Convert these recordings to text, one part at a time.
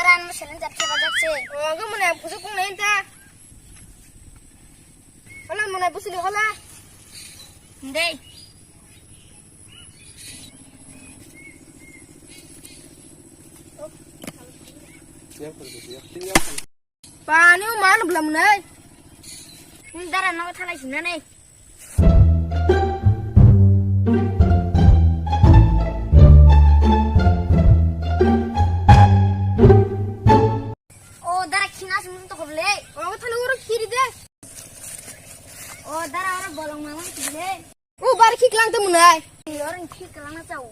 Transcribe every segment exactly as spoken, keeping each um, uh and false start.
Tan mo selen jat khe bajak se. O, ang mane busu kung nai ta. Hola mane busu li hola. Dei. Pani o mano bla munai. Dara no thalai sinane. O dara khina sum to koble. O thalo oro khiri de. O dara oro bolong mama khiri de. O bar khik lang to munai. Oro khik lang na chao.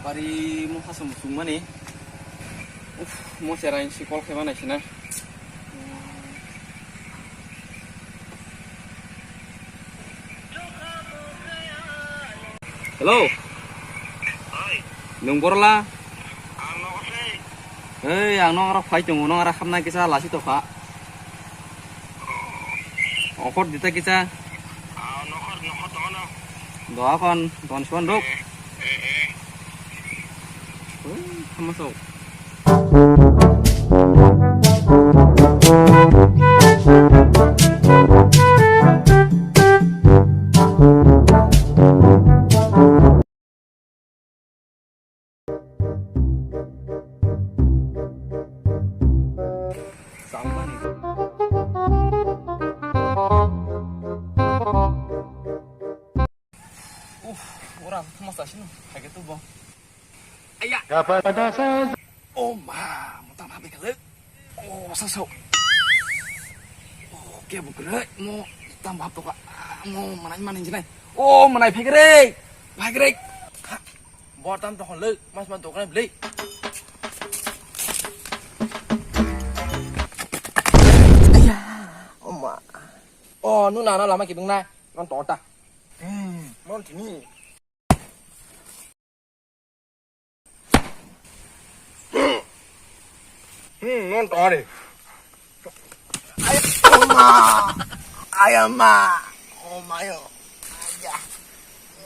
Bari mo hasom sungmani. Uf, mo sera si call khema nai sina. Hello. Nwng borla? Ang nogo se. Ei, ang nong aro phai tongo, nong aro khamna kisa lasi tokha. Okhor dita kisa. Ah, nokhor, nokhor tongo no. Doa kon, don suan ruk. Eh, eh, eh. Ui, khamma sok. Uf, ora, thuma sa sinu, hage tu bo. Aya. Oh ma, mo tam habe kale. Oh, sa so. Oh, ke bu kre, mo tam hab to ka. Mo manai manai jinai. Oh, manai phai kre. Phai kre. Bor tam to le, mas man to kre le. Aya, oh ma. Oh, nu na na lama kibung na. Non to ta. Hmm, mon tini. Hmm, non tore. Ay, oma. Ay, oma. Oma yo. Aya.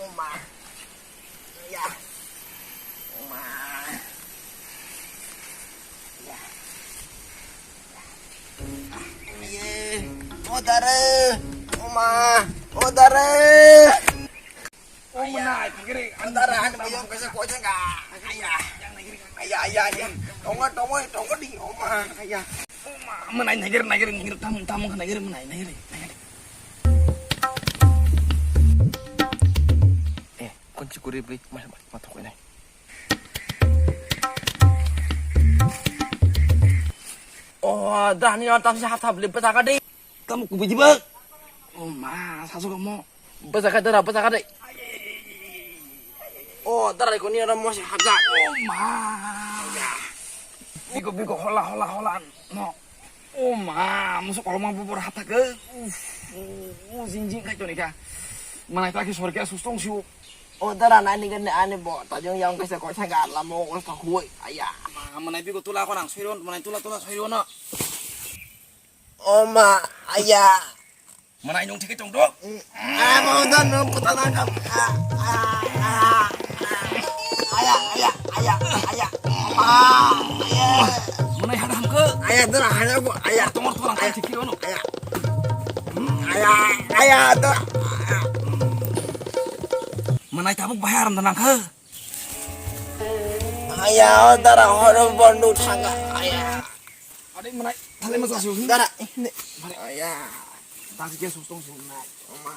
Oma. Aya. Oma. Aya. Ye. Odare. Oma. Odare. Oh, mana, phagere. Antara, anu, yang kasa kocang ka. Ayah. Ayah, ayah, ayah. Tongo, tongo, tongo di, oma. Ayah. Oma, mana, nagir, nagir, nagir, tam, tam, nagir, mana, nagir, nagir. Eh, kunci kuri beli, mas, mas, matok ini. Oh, dah, ni orang tam si hap, hap, lepas tak ada. Tamo kubuji bak. Oh ma, sasu kamu. Basa ka dara, basa ka dai. Oh, dara ko ni ora mo se haja. Oh ma. Biko, biko, hola, hola, hola. No. Oh ma, musu koloma bubur hata ke. Uf, uh, jing, jing kai to ni ka. Mana ta ki sorga sustong siu. Oh, dara nani gani ani bo. Tajong yang kaisa ko saga lamo ko sa huai. Aya. Ma, mana biko tula ko nang soiron, mana tula, tula soiron na. Oma, aya. Manai nung thike tong do. Ah, mau dan nung puta nangkap. Ah, ah, ah, ah. Aya, aya, aya, aya. Oma, aya. Manai hada hamke. Aya, dara hanya ko, aya. Tongor tongor angkai thike ono. Aya. Aya, aya, dara. Manai tabuk bahai aram dan nangke. Aya, dara horo bondu thanga. Aya. Ade manai, thale ma jasu. Dara, ini. Aya. Tasi ke sustong sunai. Oma.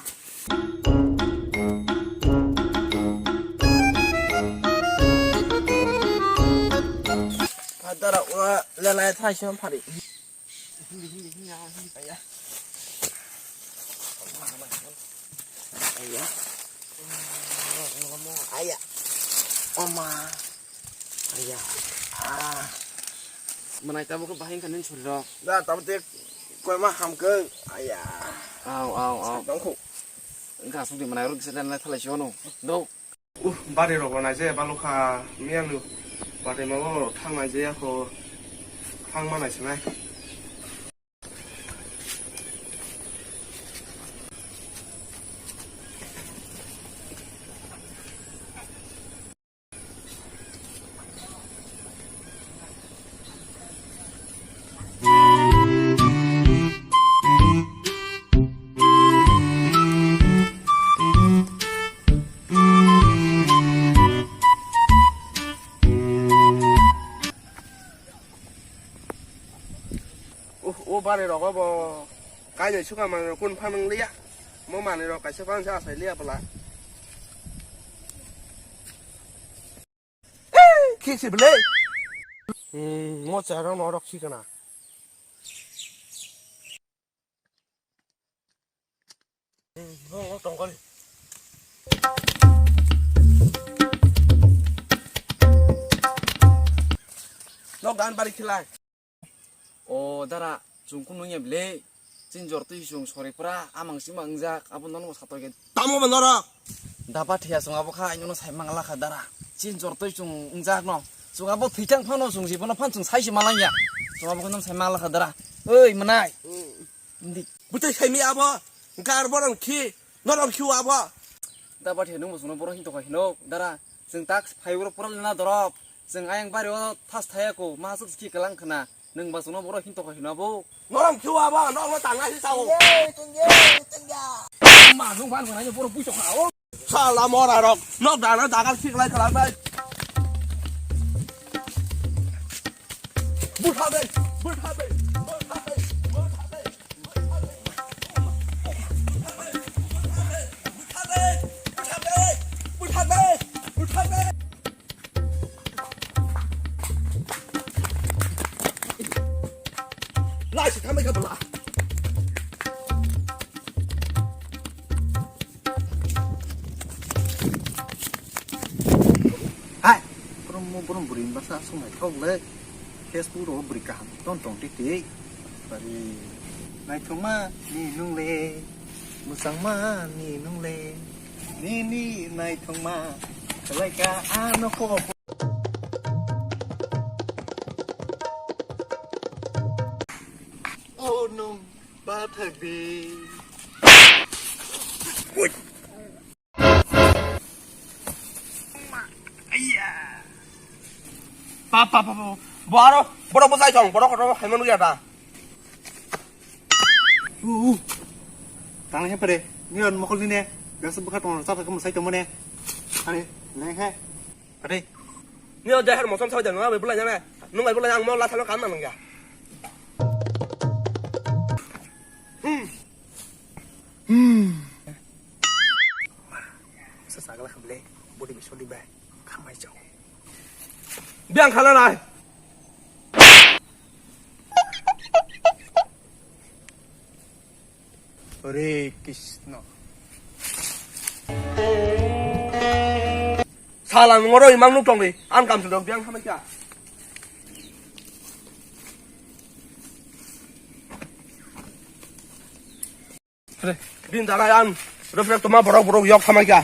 Dara ula lelai thai sima phari. Aya. Aya. Aya. Oma. Aya. Ah. Manai tabuk bahai khanin suri rok. Da, tabuk te koi ma hamke. Aya. Au, au, au. Dongkhu. Engka asuk di manai rok kisa dan lai thalai si ono. Do. Uh, bari rok nai je balukha miyalu. Bari mago thang nai je ako. Ang ma naisinai. Uh, o bari rogo bo kainwi suka manwi kun phanang liya. Mo manwi rok kaisa phansa asai liya bwla. Khisi bwle. Hmm, mo charang norok sikana. Hmm, bo tongkol. Nok dan bari khilai. O dara, chwng kunu wngya bile. Chin jor twi chwng sori pura amang sima wngjak, abo nono satoi khe. Tamo ba norok? Daba thia chwng abo kha, aino no sai mangla kha dara. Chin jor twi chwng wngjak no. Chwng abo thwi thang phano chwng jibono phan chwng sai se malangya. Chwng abo khe no sai mangla kha dara. Oi, mwnai. Ndi. Bwtwi saimi abo, gar borok khi, norok khiu abo. Daba thia nwng bo chwngno borok hin tokha hino, dara. Chwng tak phai oro pura lena dorop. Chwng ayang bari o thas thaya ko, ma chwk ki kalang khna. Nwng ba chwngno borok hin tokha hino abo. Norom khiu abo, nokno tangna si sao. Ye, tengge, tengge. Ma nwng ban khna borok bui tokha o. Sala mora rok, nok dana dagal khiklai khalang nai. Butha dei, butha dei, butha dei, butha dei. Lai se thambai kha bwla. Hai, borom, borom bwrwi bwsa swngnaithok le. Facebook rogo bwrwi kaham ton tong titi. Bari naithokma ni nung le, mwchangma ni nung le. Nini naithokma khlai ka ano kho. O nung bathak di. Aiya. Pa, pa, pa, pa. Bo aro, borok bo jai thong, borok kotor hai manu ya da. Uh, uh. Tang he pare, ni on mokol ni ne, biasa buka tong sa thak mo sai tong mo ne. Are, ne he. Pare. Ni o jahar mosam sai da, nung bai bulai jana. Nung bai bulai ang mo la thalo kan na nang ya. Hmm. Hmm. Sa sagala khamle, body bi soli bai, khamai chao. Biang khala nai. Hare Krishna. Sala ngoro imang nuk tongdi, ang kam sudok biang khamai kya. Din daga yan, reflect toma borok borok yok samai kya.